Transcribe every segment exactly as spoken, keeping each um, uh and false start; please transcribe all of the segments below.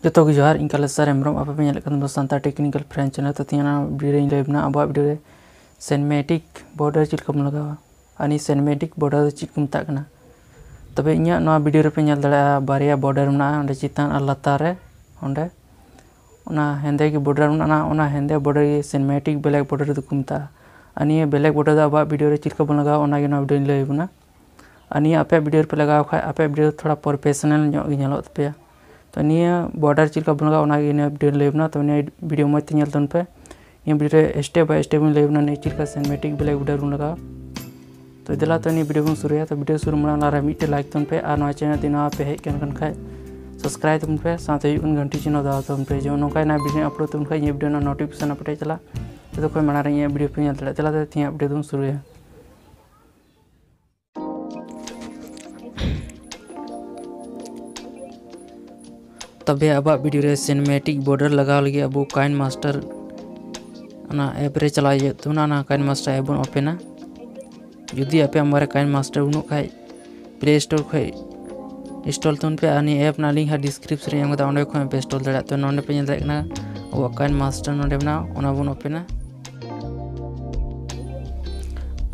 ᱡᱚᱛᱚ ᱜᱮ ᱡᱚᱦᱟᱨ, ᱤᱧ ᱠᱟᱞᱮᱥᱟᱨ ᱦᱮᱢᱵᱨᱚᱢ᱾ ᱟᱯᱮ ᱯᱮ ᱧᱮᱞᱮᱫ ᱠᱟᱱ ᱫᱚ ᱥᱟᱱᱛᱟᱲ ᱴᱮᱠᱱᱤᱠᱮᱞ ᱯᱷᱨᱮᱱᱰ ᱪᱮᱱᱮᱞ᱾ ᱛᱚ ᱛᱮᱦᱮᱧ ᱚᱱᱟ ᱵᱷᱤᱰᱤᱭᱳ ᱨᱮᱧ ᱞᱟᱹᱭ ᱟᱵᱚᱱᱟ ᱟᱵᱚᱣᱟᱜ ᱵᱷᱤᱰᱤᱭᱳ ᱨᱮ ᱥᱤᱱᱮᱢᱮᱴᱤᱠ ᱵᱚᱨᱰᱟᱨ ᱪᱮᱫ ᱞᱮᱠᱟ ᱵᱚᱱ ᱞᱟᱜᱟᱣᱟ᱾ ᱟᱨ ᱱᱤᱭᱟᱹ ᱥᱤᱱᱮᱢᱮᱴᱤᱠ ᱵᱚᱨᱰᱟᱨ ᱫᱚ ᱪᱮᱫ ᱠᱚ ᱢᱮᱛᱟᱜ ᱠᱟᱱᱟ? ᱛᱚᱵᱮ ᱤᱧᱟᱹᱜ ᱱᱚᱣᱟ ᱵᱷᱤᱰᱤᱭᱳ ᱨᱮᱯᱮ ᱧᱮᱞ ᱫᱟᱲᱮᱭᱟᱜᱼᱟ, ᱵᱟᱨᱭᱟ ᱵᱚᱨᱰᱟᱨ ᱢᱮᱱᱟᱜᱼᱟ, ᱚᱸᱰᱮ ᱪᱮᱛᱟᱱ ᱟᱨ ᱞᱟᱛᱟᱨ ᱨᱮ᱾ ᱚᱸᱰᱮ ᱚᱱᱟ ᱦᱮᱸᱫᱮ ᱜᱮ ᱵᱚᱨᱰᱟᱨ ᱢᱮᱱᱟᱜᱼᱟ, ᱚᱱᱟ ᱦᱮᱸᱫᱮ ᱵᱚᱨᱰᱟᱨ ᱜᱮ ᱥᱤᱱᱮᱢᱮᱴᱤᱠ ᱵᱞᱮᱠ ᱵᱚᱨᱰᱟᱨ ᱫᱚᱠᱚ ᱢᱮᱛᱟᱜᱼᱟ᱾ ᱟᱨ ᱱᱤᱭᱟᱹ ᱵᱞᱮᱠ ᱵᱚᱨᱰᱟᱨ ᱫᱚ ᱟᱵᱚᱣᱟᱜ ᱵᱷᱤᱰᱤᱭᱳ ᱨᱮ ᱪᱮᱫ ᱞᱮᱠᱟ ᱵᱚᱱ ᱞᱟᱜᱟᱣᱟ, ᱚᱱᱟᱜᱮ ᱱᱚᱣᱟ ᱵᱷᱤᱰᱤᱭᱳᱧ ᱞᱟᱹᱭ ᱟᱵᱚᱱᱟ᱾ ᱟᱨ ᱱᱤᱭᱟᱹ ᱟᱯᱮᱭᱟᱜ ᱵᱷᱤᱰᱤᱭᱳ ᱨᱮᱯᱮ ᱞᱟᱜᱟᱣ ᱠᱷᱟᱡ, ᱟᱯᱮᱭᱟᱜ ᱵᱷᱤᱰᱤᱭᱳ ᱛᱷᱚᱲᱟ ᱯᱨᱚᱯᱷᱮᱥᱚᱱᱟᱞ ᱧᱚᱜ ᱜᱮ ᱧᱮᱞᱚᱜ ᱛᱟᱯᱮᱭᱟ᱾ ᱛᱚ ᱱᱤᱭᱟᱹ ᱵᱚᱨᱰᱟᱨ ᱪᱮᱫ ᱞᱮᱠᱟ ᱵᱚᱱ ᱞᱟᱜᱟᱣᱟ, ᱚᱱᱟᱜᱮ ᱱᱤᱭᱟᱹ ᱵᱷᱤᱰᱤᱭᱳᱧ ᱞᱟᱹᱭ ᱟᱵᱚᱱᱟ᱾ ᱛᱚ ᱱᱤᱭᱟᱹ ᱵᱷᱤᱰᱤᱭᱳ ᱢᱚᱡᱽ ᱛᱮ ᱧᱮᱞ ᱛᱟᱵᱚᱱ ᱯᱮ᱾ ᱱᱤᱭᱟᱹ ᱵᱷᱤᱰᱤᱭᱳ ᱨᱮ step by step ᱤᱧ ᱞᱟᱹᱭ ᱟᱵᱚᱱᱟ, ᱱᱤᱭᱟᱹ ᱪᱮᱫ ᱞᱮᱠᱟ ᱥᱤᱱᱮᱢᱮᱴᱤᱠ ᱵᱞᱮᱠ ᱵᱚᱨᱰᱟᱨ ᱵᱚᱱ ᱞᱟᱜᱟᱣᱟ᱾ ᱛᱚ ᱫᱮᱞᱟ, ᱛᱚ ᱱᱤᱭᱟᱹ ᱵᱷᱤᱰᱤᱭᱳ ᱵᱚᱱ ᱥᱩᱨᱩᱭᱟ᱾ ᱛᱚ ᱵᱷᱤᱰᱤᱭᱳ ᱥᱩᱨᱩ ᱢᱟᱲᱟᱝ ᱞᱟᱦᱟᱨᱮ ᱢᱤᱫᱴᱮᱱ ᱞᱟᱭᱤᱠ ᱛᱟᱵᱚᱱ ᱯᱮ, ᱟᱨ ᱱᱚᱣᱟ ᱪᱮᱱᱮᱞ ᱡᱩᱫᱤ ᱱᱟᱣᱟ ᱯᱮ ᱦᱮᱡ ᱠᱟᱱ ᱠᱷᱟᱡ ᱥᱟᱵᱥᱠᱨᱟᱭᱤᱵ ᱛᱟᱵᱚᱱ ᱯᱮ, ᱥᱟᱶᱛᱮ ᱦᱩᱭᱩᱜ ᱠᱟᱱ ᱜᱷᱟᱱᱴᱤ ᱪᱤᱱᱦᱟᱹ ᱫᱟᱵᱟᱣ ᱛᱟᱵᱚᱱ ᱯᱮ, ᱡᱮᱢᱚᱱ ᱱᱚᱝᱠᱟ ᱱᱟᱣᱟ ᱵᱷᱤᱰᱤᱭᱳ ᱟᱯᱞᱳᱰ ᱛᱟᱵᱚᱱ ᱠᱷᱟᱡ ᱱᱤᱭᱟᱹ ᱵᱷᱤᱰᱤᱭᱳ ᱨᱮᱱᱟᱜ ᱱᱳᱴᱤᱯᱷᱤᱠᱮᱥᱚᱱ ᱟᱯᱮ ᱴᱷᱮᱡ ᱪᱟᱞᱟᱜ᱾ ᱡᱚᱛᱚ ᱠᱷᱚᱡ ᱢᱟᱲᱟᱝ ᱨᱮ ᱤᱧᱟᱹᱜ ᱵᱷᱤᱰᱤᱭᱳ ᱯᱮ ᱧᱮᱞ ᱫᱟᱲᱮᱭᱟᱜᱼᱟ᱾ ᱪᱟᱞᱟᱜ ᱛᱮ ᱛᱮᱦᱮᱧᱟᱜ ᱵᱷᱤᱰᱤᱭᱳ ᱫᱚᱵᱚᱱ ᱥᱩᱨᱩᱭᱟ᱾ ᱛᱚᱵᱮ ᱟᱵᱚᱣᱟᱜ ᱵᱷᱤᱰᱤᱭᱳ ᱨᱮ ᱥᱤᱱᱮᱢᱮᱴᱤᱠ ᱵᱚᱨᱰᱟᱨ ᱞᱟᱜᱟᱣ ᱞᱟᱹᱜᱤᱫ ᱟᱵᱚ ᱠᱟᱭᱤᱱ ᱢᱟᱥᱴᱟᱨ ᱚᱱᱟ ᱮᱯ ᱨᱮ ᱪᱟᱞᱟᱣ ᱦᱩᱭᱩᱜ ᱛᱟᱵᱚᱱᱟ᱾ ᱚᱱᱟ ᱠᱟᱭᱤᱱ ᱢᱟᱥᱴᱟᱨ ᱮᱯ ᱵᱚᱱ ᱳᱯᱮᱱᱟ᱾ ᱡᱩᱫᱤ ᱟᱯᱮᱭᱟᱜ ᱢᱳᱵᱟᱭᱤᱞ ᱨᱮ ᱠᱟᱭᱤᱱ ᱢᱟᱥᱴᱟᱨ ᱵᱟᱹᱱᱩᱜ ᱠᱷᱟᱡ, ᱯᱞᱮ ᱥᱴᱳᱨ ᱠᱷᱚᱡ ᱤᱱᱥᱴᱚᱞ ᱛᱟᱵᱚᱱ ᱯᱮ᱾ ᱟᱨ ᱱᱤᱭᱟᱹ ᱮᱯ ᱨᱮᱱᱟᱜ ᱞᱤᱝᱠ ᱦᱟᱸᱜ ᱰᱤᱥᱠᱨᱤᱯᱥᱚᱱ ᱨᱮ ᱮᱢ ᱠᱟᱫᱟ, ᱚᱸᱰᱮ ᱠᱷᱚᱱ ᱯᱮ ᱤᱱᱥᱴᱚᱞ ᱫᱟᱲᱮᱭᱟᱜᱼᱟ᱾ ᱛᱚ ᱱᱚᱸᱰᱮ ᱯᱮ ᱧᱮᱞ ᱫᱟᱲᱮᱭᱟᱜ ᱠᱟᱱᱟ ᱟᱵᱚᱣᱟᱜ ᱠᱟᱭᱤᱱ ᱢᱟᱥᱴᱟᱨ ᱱᱚᱸᱰᱮ ᱢᱮᱱᱟᱜᱼᱟ, ᱚᱱᱟ ᱵᱚᱱ ᱳᱯᱮᱱᱟ᱾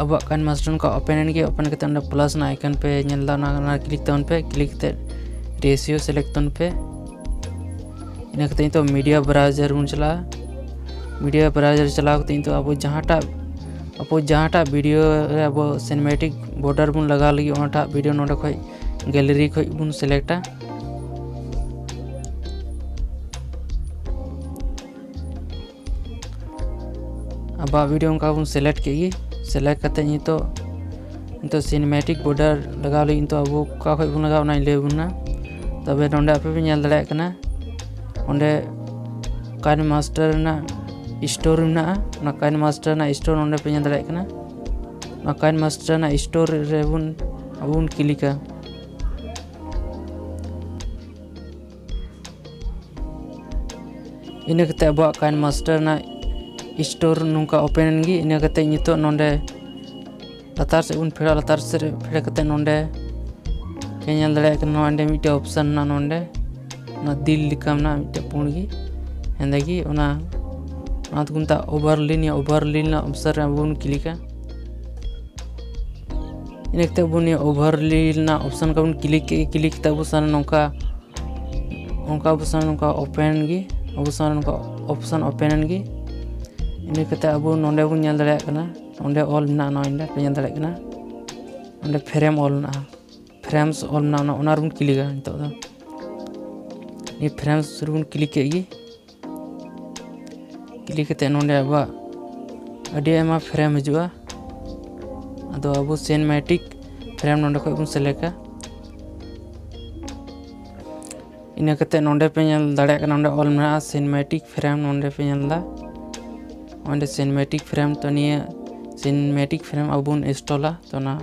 ᱟᱵᱚᱣᱟᱜ ᱠᱟᱭᱤᱱ ᱢᱟᱥᱴᱟᱨ ᱱᱚᱝᱠᱟ ᱳᱯᱮᱱ ᱮᱱ ᱜᱮ᱾ ᱳᱯᱮᱱ ᱠᱟᱛᱮ ᱚᱸᱰᱮ ᱯᱞᱟᱥ ᱨᱮᱱᱟᱜ ᱟᱭᱠᱚᱱ ᱯᱮ ᱧᱮᱞ ᱮᱫᱟ, ᱚᱱᱟ, ᱚᱱᱟ ᱠᱞᱤᱠ ᱛᱟᱵᱚᱱ ᱯᱮ᱾ ᱠᱞᱤᱠ ᱠᱟᱛᱮ ᱨᱮᱥᱤᱭᱳ ᱥᱤᱞᱮᱠᱴ ᱛᱟᱵᱚᱱ ᱯᱮ᱾ ᱤᱱᱟᱹ ᱠᱟᱛᱮ ᱱᱤᱛᱚᱜ ᱢᱤᱰᱤᱭᱟ ᱵᱨᱟᱣᱡᱟᱨ ᱵᱚᱱ ᱪᱟᱞᱟᱜᱼᱟ᱾ ᱢᱤᱰᱤᱭᱟ ᱵᱨᱟᱣᱡᱟᱨ ᱪᱟᱞᱟᱣ ᱠᱟᱛᱮ ᱱᱤᱛᱚᱜ ᱟᱵᱚ ᱡᱟᱦᱟᱸᱴᱟᱜ, ᱟᱵᱚ ᱡᱟᱦᱟᱸᱴᱟᱜ ᱵᱷᱤᱰᱤᱭᱳ ᱨᱮ ᱟᱵᱚ ᱥᱤᱱᱮᱢᱮᱴᱤᱠ ᱵᱚᱨᱰᱟᱨ ᱵᱚᱱ ᱞᱟᱜᱟᱣ ᱞᱟᱹᱜᱤᱫ, ᱚᱱᱟᱴᱟᱜ ᱵᱷᱤᱰᱤᱭᱳ ᱱᱚᱸᱰᱮ ᱠᱷᱚᱡ ᱜᱮᱞᱟᱨᱤ ᱠᱷᱚᱡ ᱵᱚᱱ ᱥᱤᱞᱮᱠᱴᱟ᱾ ᱟᱵᱚᱣᱟᱜ ᱵᱷᱤᱰᱤᱭᱳ ᱚᱱᱠᱟ ᱵᱚᱱ ᱥᱤᱞᱮᱠᱴ ᱠᱮᱫ ᱜᱮ᱾ ᱥᱤᱞᱮᱠᱴ ᱠᱟᱛᱮ ᱱᱤᱛᱚᱜ, ᱱᱤᱛᱚᱜ ᱥᱤᱱᱮᱢᱮᱴᱤᱠ ᱵᱚᱨᱰᱟᱨ ᱞᱟᱜᱟᱣ ᱞᱟᱹᱜᱤᱫ ᱱᱤᱛᱚᱜ ᱟᱵᱚ ᱚᱠᱟ ᱠᱷᱚᱡ ᱵᱚᱱ ᱞᱟᱜᱟᱣᱟ, ᱚᱱᱟᱧ ᱞᱟᱹᱭ ᱟᱵᱚᱱᱟ᱾ ᱛᱚᱵᱮ ᱱᱚᱸᱰᱮ ᱟᱯᱮ ᱯᱮ ᱧᱮᱞ ᱫᱟᱲᱮᱭᱟᱜ ᱠᱟᱱᱟ, ᱚᱸᱰᱮ ᱠᱟᱭᱤᱱ ᱢᱟᱥᱴᱟᱨ ᱨᱮᱱᱟᱜ ᱥᱴᱳᱨ ᱢᱮᱱᱟᱜᱼᱟ᱾ ᱚᱱᱟ ᱠᱟᱭᱤᱱ ᱢᱟᱥᱴᱟᱨ ᱨᱮᱱᱟᱜ ᱥᱴᱳᱨ ᱱᱚᱸᱰᱮ ᱯᱮ ᱧᱮᱞ ᱫᱟᱲᱮᱭᱟᱜ ᱠᱟᱱᱟ᱾ ᱚᱱᱟ ᱠᱟᱭᱤᱱ ᱢᱟᱥᱴᱟᱨ ᱨᱮᱱᱟᱜ ᱥᱴᱳᱨ ᱨᱮᱵᱚᱱ, ᱟᱵᱚ ᱵᱚᱱ ᱠᱞᱤᱠᱟ᱾ ᱤᱱᱟᱹ ᱠᱟᱛᱮ ᱟᱵᱚᱣᱟᱜ ᱠᱟᱭᱤᱱ ᱢᱟᱥᱴᱟᱨ ᱨᱮᱱᱟᱜ ᱥᱴᱳᱨ ᱱᱚᱝᱠᱟ ᱳᱯᱮᱱ ᱮᱱ ᱜᱮ᱾ ᱤᱱᱟᱹ ᱠᱟᱛᱮ ᱱᱤᱛᱚᱜ ᱱᱚᱸᱰᱮ ᱞᱟᱛᱟᱨ ᱥᱮᱫ ᱵᱚᱱ ᱯᱷᱮᱰᱚᱜᱼᱟ᱾ ᱞᱟᱛᱟᱨ ᱥᱮᱫ ᱨᱮ ᱯᱷᱮᱰ ᱠᱟᱛᱮ ᱱᱚᱸᱰᱮ ᱯᱮ ᱧᱮᱞ ᱫᱟᱲᱮᱭᱟᱜ ᱠᱟᱱᱟ, ᱱᱚᱣᱟ ᱚᱸᱰᱮ ᱢᱤᱫᱴᱮᱡ ᱚᱯᱥᱮᱱ ᱢᱮᱱᱟᱜᱼᱟ᱾ ᱱᱚᱸᱰᱮ ᱚᱱᱟ ᱫᱤᱞ ᱞᱮᱠᱟ ᱢᱮᱱᱟᱜᱼᱟ ᱢᱤᱫᱴᱮᱱ ᱯᱩᱸᱰ ᱜᱮ, ᱦᱮᱸᱫᱮ ᱜᱮ, ᱚᱱᱟ ᱚᱱᱟ ᱫᱚᱠᱚ ᱢᱮᱛᱟᱜᱼᱟ ᱳᱵᱷᱟᱨᱞᱮ᱾ ᱱᱤᱭᱟᱹ ᱳᱵᱷᱟᱨᱞᱮ ᱨᱮᱱᱟᱜ ᱚᱯᱥᱮᱱ ᱨᱮ ᱟᱵᱚ ᱵᱚᱱ ᱠᱞᱤᱠᱟ᱾ ᱤᱱᱟᱹ ᱠᱟᱛᱮ ᱟᱵᱚ ᱱᱤᱭᱟᱹ ᱳᱵᱷᱟᱨᱞᱮ ᱨᱮᱱᱟᱜ ᱚᱯᱥᱮᱱ ᱠᱚ ᱵᱚᱱ ᱠᱞᱤᱠ ᱠᱮᱫ ᱜᱮ᱾ ᱠᱞᱤᱠ ᱠᱟᱛᱮ ᱟᱵᱚ ᱥᱟᱢᱱᱮ ᱱᱚᱝᱠᱟ ᱚᱱᱠᱟ ᱟᱵᱚ ᱥᱟᱢᱱᱮ ᱱᱚᱝᱠᱟ ᱳᱯᱮᱱ ᱜᱮ, ᱟᱵᱚ ᱥᱟᱢᱱᱮ ᱱᱚᱝᱠᱟ ᱚᱯᱥᱮᱱ ᱳᱯᱮᱱ ᱮᱱ ᱜᱮ᱾ ᱤᱱᱟᱹ ᱠᱟᱛᱮ ᱟᱵᱚ ᱱᱚᱰᱮ ᱵᱚᱱ ᱧᱮᱞ ᱫᱟᱲᱮᱭᱟᱜ ᱠᱟᱱᱟ, ᱚᱸᱰᱮ ᱚᱞ ᱢᱮᱱᱟᱜᱼᱟ, ᱱᱚᱜᱼᱚᱭ ᱱᱚᱰᱮ ᱯᱮ ᱧᱮᱞ ᱫᱟᱲᱮᱭᱟᱜ ᱠᱟᱱᱟ, ᱚᱸᱰᱮ ᱯᱷᱨᱮᱢ ᱚᱞ ᱢᱮᱱᱟᱜᱼᱟ, ᱚᱱᱟ ᱨᱮᱵᱚᱱ ᱠᱞᱤᱠᱟ᱾ ᱱᱤᱛᱚᱜ ᱫᱚ ᱱᱤᱭᱟᱹ ᱯᱷᱨᱮᱢ ᱨᱮᱵᱚᱱ ᱠᱞᱤᱠ ᱠᱮᱫ ᱜᱮ᱾ ᱠᱞᱤᱠ ᱠᱟᱛᱮ ᱱᱚᱰᱮ ᱟᱵᱚᱣᱟᱜ ᱟᱹᱰᱤ ᱟᱭᱢᱟ ᱯᱷᱨᱮᱢ ᱦᱤᱡᱩᱜᱼᱟ᱾ ᱟᱫᱚ ᱟᱵᱚ ᱥᱤᱱᱢᱮᱴᱤᱠ ᱯᱷᱨᱮᱢ ᱱᱚᱰᱮ ᱠᱷᱚᱡ ᱵᱚᱱ ᱥᱤᱞᱮᱠᱴᱟ᱾ ᱤᱱᱟᱹ ᱠᱟᱛᱮ ᱱᱚᱰᱮ ᱯᱮ ᱧᱮᱞ ᱫᱟᱲᱮᱭᱟᱜ ᱠᱟᱱᱟ, ᱱᱚᱰᱮ ᱚᱞ ᱢᱮᱱᱟᱜᱼᱟ ᱥᱤᱱᱢᱮᱴᱤᱠ ᱯᱷᱨᱮᱢ, ᱱᱚᱰᱮ ᱯᱮ ᱧᱮᱞ ᱮᱫᱟ᱾ ᱚᱸᱰᱮ ᱥᱤᱱᱢᱮᱴᱤᱠ ᱯᱷᱨᱮᱢ, ᱛᱚ ᱱᱤᱭᱟᱹ ᱥᱤᱱᱢᱮᱴᱤᱠ ᱯᱷᱨᱮᱢ ᱟᱵᱚ ᱵᱚᱱ ᱤᱱᱥᱴᱚᱞᱟ᱾ ᱛᱚ ᱚᱱᱟ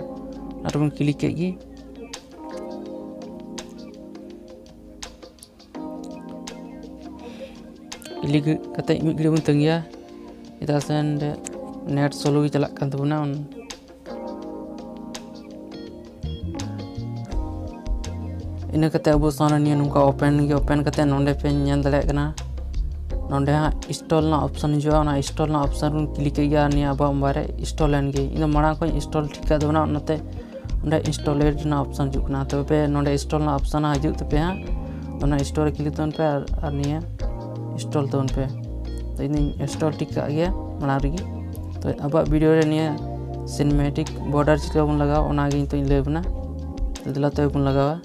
ᱟᱨ ᱵᱚᱱ ᱠᱞᱤᱠ ᱠᱮᱫ ᱜᱮ᱾ ᱠᱞᱤᱠ ᱠᱟᱛᱮ ᱢᱤᱫ ᱜᱷᱟᱹᱲᱤᱡ ᱵᱚᱱ ᱛᱟᱺᱜᱤᱭᱟ, ᱪᱮᱫᱟᱜ ᱥᱮ ᱱᱚᱰᱮ ᱱᱮᱴ ᱥᱞᱳ ᱜᱮ ᱪᱟᱞᱟᱜ ᱠᱟᱱ ᱛᱟᱵᱚᱱᱟ᱾ ᱤᱱᱟᱹ ᱠᱟᱛᱮ ᱟᱵᱚ ᱥᱟᱢᱱᱮ ᱱᱤᱭᱟᱹ ᱱᱚᱝᱠᱟ ᱳᱯᱮᱱ ᱜᱮ᱾ ᱳᱯᱮᱱ ᱠᱟᱛᱮ ᱱᱚᱰᱮ ᱯᱮ ᱧᱮᱞ ᱫᱟᱲᱮᱭᱟᱜ ᱠᱟᱱᱟ, ᱱᱚᱰᱮ ᱦᱟᱸᱜ ᱤᱱᱥᱴᱚᱞ ᱨᱮᱱᱟᱜ ᱚᱯᱥᱮᱱ ᱦᱤᱡᱩᱜᱼᱟ᱾ ᱚᱱᱟ ᱤᱱᱥᱴᱚᱞ ᱨᱮᱱᱟᱜ ᱚᱯᱥᱮᱱ ᱵᱚᱱ ᱠᱞᱤᱠ ᱠᱮᱫ ᱜᱮ ᱟᱨ ᱱᱤᱭᱟᱹ ᱟᱵᱚᱣᱟᱜ ᱢᱳᱵᱟᱭᱤᱞ ᱨᱮ ᱤᱱᱥᱴᱚᱞ ᱮᱱ ᱜᱮ᱾ ᱤᱧ ᱫᱚ ᱢᱟᱲᱟᱝ ᱠᱷᱚᱱ ᱤᱱᱥᱴᱚᱞ ᱴᱷᱤᱠ ᱠᱟᱜ ᱛᱟᱵᱚᱱᱟ, ᱚᱱᱟᱛᱮ ᱚᱸᱰᱮ ᱤᱱᱥᱴᱚᱞ ᱨᱮᱱᱟᱜ ᱚᱯᱥᱮᱱ ᱦᱤᱡᱩᱜ ᱠᱟᱱᱟ᱾ ᱛᱚᱵᱮ ᱱᱚᱰᱮ ᱤᱱᱥᱴᱚᱞ ᱨᱮᱱᱟᱜ ᱚᱯᱥᱮᱱ ᱦᱤᱡᱩᱜ ᱛᱟᱯᱮ ᱦᱟᱸᱜ, ᱚᱱᱟ ᱤᱱᱥᱴᱚᱞ ᱨᱮ ᱠᱞᱤᱠ ᱛᱟᱵᱚᱱ ᱯᱮ ᱟᱨ, ᱟᱨ ᱱᱤᱭᱟᱹ ᱤᱱᱥᱴᱚᱞ ᱛᱟᱵᱚᱱ ᱯᱮ᱾ ᱛᱚ ᱤᱧ ᱫᱚᱧ ᱤᱱᱥᱴᱚᱞ ᱴᱷᱤᱠ ᱠᱟᱜ ᱜᱮᱭᱟ ᱢᱟᱲᱟᱝ ᱨᱮᱜᱮ᱾ ᱛᱚ ᱟᱵᱚᱣᱟᱜ ᱵᱷᱤᱰᱤᱭᱳ ᱨᱮ ᱱᱤᱭᱟᱹ ᱥᱤᱱᱢᱮᱴᱤᱠ ᱵᱚᱨᱰᱟᱨ ᱪᱤᱠᱟᱹ ᱵᱚᱱ ᱞᱟᱜᱟᱣᱟ ᱚᱱᱟᱜᱮ ᱱᱤᱛᱚᱜ ᱤᱧ ᱞᱟᱹᱭ ᱟᱵᱚᱱᱟ᱾ ᱛᱚ ᱫᱮᱞᱟ ᱛᱚᱵᱮ ᱵᱚᱱ ᱞᱟᱜᱟᱣᱟ᱾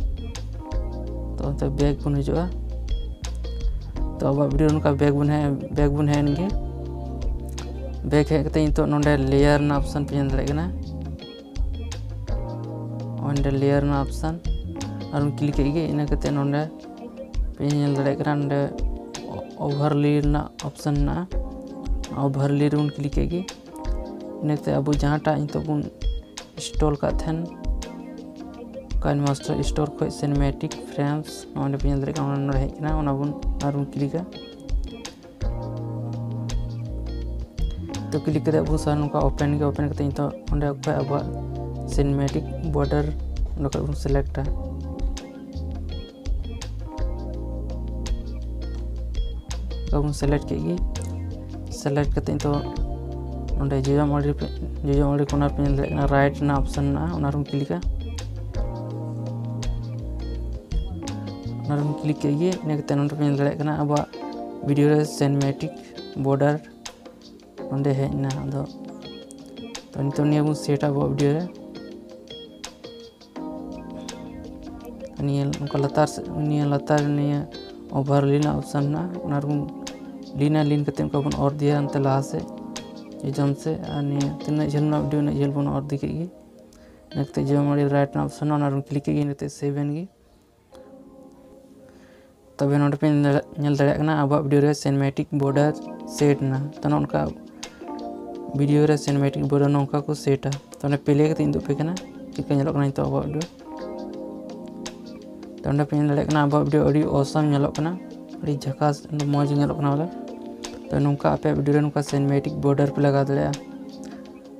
ᱛᱚ ᱚᱱᱛᱮ ᱵᱮᱠ ᱵᱚᱱ ᱦᱤᱡᱩᱜᱼᱟ᱾ ᱛᱚ ᱟᱵᱚᱣᱟᱜ ᱵᱷᱤᱰᱤᱭᱳ ᱱᱚᱝᱠᱟ ᱵᱮᱠ ᱵᱚᱱ ᱦᱮᱡ, ᱵᱮᱠ ᱵᱚᱱ ᱦᱮᱡ ᱮᱱ ᱜᱮ᱾ ᱵᱮᱠ ᱦᱮᱡ ᱠᱟᱛᱮ ᱱᱤᱛᱚᱜ ᱱᱚᱰᱮ ᱞᱮᱭᱟᱨ ᱨᱮᱱᱟᱜ ᱚᱯᱥᱮᱱ ᱯᱮ ᱧᱮᱞ ᱫᱟᱲᱮᱭᱟᱜ ᱠᱟᱱᱟ᱾ ᱚᱸᱰᱮ ᱞᱮᱭᱟᱨ ᱨᱮᱱᱟᱜ ᱚᱯᱥᱮᱱ ᱟᱨ ᱵᱚᱱ ᱠᱞᱤᱠ ᱠᱮᱫ ᱜᱮ᱾ ᱤᱱᱟᱹ ᱠᱟᱛᱮ ᱱᱚᱰᱮ ᱯᱮ ᱧᱮᱞ ᱫᱟᱲᱮᱭᱟᱜ ᱠᱟᱱᱟ, ᱱᱚᱰᱮ ᱳᱵᱷᱟᱨᱞᱮ ᱨᱮᱱᱟᱜ ᱚᱯᱥᱮᱱ ᱢᱮᱱᱟᱜᱼᱟ᱾ ᱳᱵᱷᱟᱨᱞᱮ ᱨᱮᱵᱚᱱ ᱠᱞᱤᱠ ᱠᱮᱫ ᱜᱮ᱾ ᱤᱱᱟᱹ ᱠᱟᱛᱮ ᱟᱵᱚ ᱡᱟᱦᱟᱸᱴᱟᱜ ᱱᱤᱛᱚᱜ ᱵᱚᱱ ᱤᱱᱥᱴᱚᱞ ᱠᱟᱜ ᱛᱟᱦᱮᱱ, ᱠᱟᱭᱤᱱᱢᱟᱥᱴᱟᱨ ᱥᱴᱳᱨ ᱠᱷᱚᱡ ᱥᱤᱱᱢᱮᱴᱤᱠ ᱯᱷᱨᱮᱢᱥ, ᱱᱚᱜᱼᱚᱭ ᱯᱮ ᱧᱮᱞ ᱫᱟᱲᱮᱭᱟᱜ ᱠᱟᱱᱟ, ᱱᱚᱰᱮ ᱦᱮᱡ ᱠᱟᱱᱟ, ᱚᱱᱟ ᱵᱚᱱ ᱟᱨ ᱵᱚᱱ ᱠᱞᱤᱠᱟ᱾ ᱛᱚ ᱠᱞᱤᱠ ᱠᱟᱛᱮ ᱟᱵᱚ ᱥᱟᱨ ᱱᱚᱝᱠᱟ ᱳᱯᱮᱱ ᱜᱮ᱾ ᱳᱯᱮᱱ ᱠᱟᱛᱮ ᱱᱤᱛᱚᱜ ᱚᱸᱰᱮ ᱠᱷᱚᱡ ᱟᱵᱚᱣᱟᱜ ᱥᱤᱱᱢᱮᱴᱤᱠ ᱵᱚᱨᱰᱟᱨ ᱚᱸᱰᱮ ᱠᱷᱚᱡ ᱵᱚᱱ ᱥᱤᱞᱮᱠᱴᱟ᱾ ᱚᱱᱠᱟ ᱵᱚᱱ select ᱠᱮᱫ ᱜᱮ᱾ Select ᱠᱟᱛᱮ ᱱᱤᱛᱚᱜ ᱱᱚᱰᱮ ᱡᱚᱡᱚᱢ ᱟᱲᱮ ᱨᱮ ᱯᱮ-, ᱡᱚᱡᱚᱢ ᱟᱲᱮ corner ᱯᱮ ᱧᱮᱞ ᱫᱟᱲᱮᱭᱟᱜ ᱠᱟᱱᱟ, right ᱨᱮᱱᱟᱜ option ᱢᱮᱱᱟᱜᱼᱟ, ᱚᱱᱟ ᱨᱮᱵᱚᱱ ᱠᱞᱤᱠᱟ᱾ ᱚᱱᱟ ᱨᱮᱵᱚᱱ ᱠᱞᱤᱠ ᱠᱮᱫ ᱜᱮ᱾ ᱤᱱᱟᱹ ᱠᱟᱛᱮ ᱱᱚᱰᱮ ᱯᱮ ᱧᱮᱞ ᱫᱟᱲᱮᱭᱟᱜ ᱠᱟᱱᱟ ᱟᱵᱚᱣᱟᱜ video ᱨᱮ cinematic border ᱱᱚᱰᱮ ᱦᱮᱡ ᱮᱱᱟ᱾ ᱟᱫᱚ ᱛᱚ ᱱᱤᱛᱚᱜ ᱱᱤᱭᱟᱹ ᱵᱚᱱ set ᱟ ᱟᱵᱚᱣᱟᱜ video ᱨᱮ᱾ ᱱᱤᱭᱟᱹ ᱱᱚᱝᱠᱟ ᱞᱟᱛᱟᱨ ᱥᱮ-, ᱱᱤᱭᱟᱹ ᱞᱟᱛᱟᱨ ᱱᱤᱭᱟᱹ overlay ᱨᱮᱱᱟᱜ option ᱢᱮᱱᱟᱜᱼᱟ, ᱚᱱᱟ ᱨᱮᱵᱚᱱ lean ᱟ᱾ Lean ᱠᱟᱛᱮ ᱚᱱᱠᱟ ᱵᱚᱱ ᱚᱨ ᱤᱫᱤᱭᱟ ᱦᱟᱱᱛᱮ ᱞᱟᱦᱟ ᱥᱮᱫ, ᱡᱚᱡᱚᱢ ᱥᱮᱫ᱾ ᱟᱨ ᱱᱤᱭᱟᱹ ᱛᱤᱱᱟᱹᱜ ᱡᱷᱟᱹᱞ ᱨᱮᱱᱟᱜ video, ᱩᱱᱟᱹᱜ ᱡᱷᱟᱹᱞ ᱵᱚᱱ ᱚᱨ ᱤᱫᱤ ᱠᱮᱫ ᱜᱮ᱾ ᱤᱱᱟᱹ ᱠᱟᱛᱮ ᱡᱚᱡᱚᱢ ᱟᱲᱮ right ᱨᱮᱱᱟᱜ option ᱢᱮᱱᱟᱜᱼᱟ, ᱚᱱᱟ ᱨᱮᱵᱚᱱ ᱠᱞᱤᱠ ᱠᱮᱫ ᱜᱮ᱾ ᱤᱱᱟᱹ ᱠᱟᱛᱮ save ᱮᱱ ᱜᱮ᱾ ᱛᱚᱵᱮ ᱱᱚᱰᱮ ᱯᱮ ᱧᱮᱞ ᱫᱟᱲᱮ-, ᱧᱮᱞ ᱫᱟᱲᱮᱭᱟᱜ ᱠᱟᱱᱟ ᱟᱵᱚᱣᱟᱜ video ᱨᱮ cinematic border set ᱮᱱᱟ᱾ ᱛᱚ ᱱᱚᱜᱼᱚ ᱱᱚᱝᱠᱟ video ᱨᱮ cinematic border ᱱᱚᱝᱠᱟ ᱠᱚ set ᱟ᱾ ᱛᱚ ᱚᱸᱰᱮ play ᱠᱟᱛᱮ ᱤᱧ ᱩᱫᱩᱜ ᱟᱯᱮ ᱠᱟᱱᱟ ᱪᱮᱫ ᱞᱮᱠᱟ ᱧᱮᱞᱚᱜ ᱠᱟᱱᱟ ᱱᱤᱛᱚᱜ ᱟᱵᱚᱣᱟᱜ video᱾ ᱛᱚ ᱚᱸᱰᱮ ᱯᱮ ᱧᱮᱞ ᱫᱟᱲᱮᱭᱟᱜ ᱠᱟᱱᱟ ᱟᱵᱚᱣᱟᱜ video ᱟᱹᱰᱤ awesome ᱧᱮᱞᱚᱜ ᱠᱟᱱᱟ, ᱟᱹᱰᱤ ᱡᱷᱟᱠᱟᱥ, ᱟᱹᱰᱤ ᱢᱚᱡᱽ ᱧᱮᱞᱚᱜ ᱠᱟᱱᱟ ᱵᱚᱞᱮ᱾ ᱛᱚ ᱱᱚᱝᱠᱟ ᱟᱯᱮᱭᱟᱜ video ᱨᱮ ᱱᱚᱝᱠᱟ cinematic border ᱯᱮ ᱞᱟᱜᱟᱣ ᱫᱟᱲᱮᱭᱟᱜᱼᱟ᱾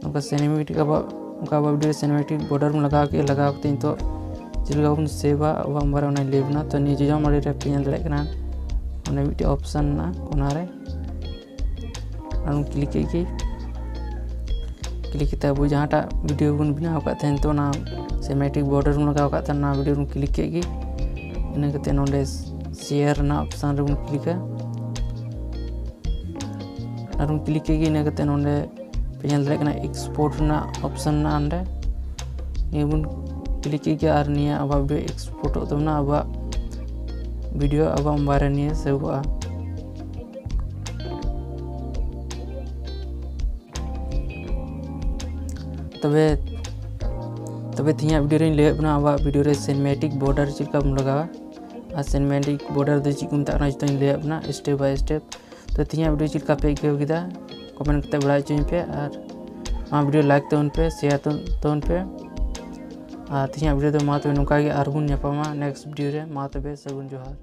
ᱱᱚᱝᱠᱟ cinematic ᱟᱵᱚᱣᱟᱜ, ᱱᱚᱝᱠᱟ ᱟᱵᱚᱣᱟᱜ video ᱨᱮ cinematic border ᱵᱚᱱ ᱞᱟᱜᱟᱣ ᱠᱮᱫ, ᱞᱟᱜᱟᱣ ᱠᱟᱛᱮ ᱱᱤᱛᱚᱜ ᱪᱮᱫ ᱞᱮᱠᱟ ᱵᱚᱱ save ᱟ ᱟᱵᱚᱣᱟᱜ ᱢᱳᱵᱟᱭᱤᱞ ᱨᱮ, ᱚᱱᱟᱧ ᱞᱟᱹᱭ ᱟᱵᱚᱱᱟ᱾ ᱛᱚ ᱱᱤᱭᱟᱹ ᱡᱚᱡᱚᱢ ᱟᱲᱮ ᱨᱮ ᱯᱮ ᱧᱮᱞ ᱫᱟᱲᱮᱭᱟᱜ ᱠᱟᱱᱟ, ᱚᱸᱰᱮ ᱢᱤᱫᱴᱮᱡ option ᱢᱮᱱᱟᱜᱼᱟ, ᱚᱱᱟ ᱨᱮ ᱚᱱᱟ ᱨᱮᱵᱚᱱ ᱠᱞᱤᱠ ᱠᱮᱫ ᱜᱮ᱾ ᱠᱞᱤᱠ ᱠᱟᱛᱮ ᱟᱵᱚ ᱡᱟᱦᱟᱸᱴᱟᱜ video ᱵᱚᱱ ᱵᱮᱱᱟᱣ ᱟᱠᱟᱫ ᱛᱟᱦᱮᱸ, ᱱᱤᱛᱚᱜ ᱚᱱᱟ cinematic border ᱵᱚᱱ ᱞᱟᱜᱟᱣ ᱟᱠᱟᱫ ᱛᱟᱦᱮᱸ, ᱚᱱᱟ video ᱨᱮᱵᱚᱱ ᱠᱞᱤᱠ ᱠᱮᱫ ᱜᱮ᱾ ᱤᱱᱟᱹ ᱠᱟᱛᱮ ᱱᱚᱰᱮ share ᱨᱮᱱᱟᱜ option ᱨᱮᱵᱚᱱ ᱠᱞᱤᱠᱟ᱾ ᱟᱨᱵᱚᱱ ᱠᱞᱤᱠ ᱠᱮᱫ ᱜᱮ᱾ ᱤᱱᱟᱹ ᱠᱟᱛᱮ ᱱᱚᱰᱮ ᱯᱮ ᱧᱮᱞ ᱫᱟᱲᱮᱭᱟᱜ ᱠᱟᱱᱟ export ᱨᱮᱱᱟᱜ option ᱢᱮᱱᱟᱜᱼᱟ ᱚᱸᱰᱮ᱾ ᱱᱤᱭᱟᱹ ᱵᱚᱱ ᱠᱞᱤᱠ ᱠᱮᱫ ᱜᱮ ᱟᱨ ᱱᱤᱭᱟᱹ ᱟᱵᱚᱣᱟᱜ video exportᱚᱜ ᱛᱟᱵᱚᱱᱟ, ᱟᱵᱚᱣᱟᱜ video ᱟᱵᱚᱣᱟᱜ ᱢᱳᱵᱟᱭᱤᱞ ᱨᱮ ᱱᱤᱭᱟᱹ saveᱚᱜᱼᱟ᱾ ᱛᱚᱵᱮ, ᱛᱚᱵᱮ ᱛᱮᱦᱮᱧᱟᱜ video ᱨᱮᱧ ᱞᱟᱹᱭᱟᱫ ᱵᱚᱱᱟ ᱟᱵᱚᱣᱟᱜ video ᱨᱮ cinematic border ᱪᱮᱫ ᱞᱮᱠᱟ ᱵᱚᱱ ᱞᱟᱜᱟᱣᱟ ᱟᱨ cinematic border ᱫᱚ ᱪᱮᱫ ᱠᱚ ᱢᱮᱛᱟᱜ ᱠᱟᱱᱟ, ᱡᱚᱛᱚᱧ ᱞᱟᱹᱭᱟᱫ ᱵᱚᱱᱟ step by step᱾ ᱛᱚ ᱛᱮᱦᱮᱧᱟᱜ video ᱪᱮᱫ ᱞᱮᱠᱟ ᱯᱮ ᱟᱹᱭᱠᱟᱹᱣ ᱠᱮᱫᱟ, comment ᱠᱟᱛᱮ ᱵᱟᱲᱟᱭ ᱦᱚᱪᱚᱧ ᱯᱮ ᱟᱨ ᱱᱚᱣᱟ video like ᱛᱟᱵᱚᱱ ᱯᱮ, share ᱛᱟᱵᱚᱱ ᱯᱮ᱾ ᱟᱨ ᱛᱮᱦᱮᱧᱟᱜ video ᱫᱚ ᱢᱟ ᱛᱚᱵᱮ ᱱᱚᱝᱠᱟ ᱜᱮ, ᱟᱨᱵᱚᱱ ᱧᱟᱯᱟᱢᱟ next video ᱨᱮ᱾ ᱢᱟ ᱛᱚᱵᱮ ᱥᱟᱹᱜᱩᱱ ᱡᱚᱦᱟᱨ᱾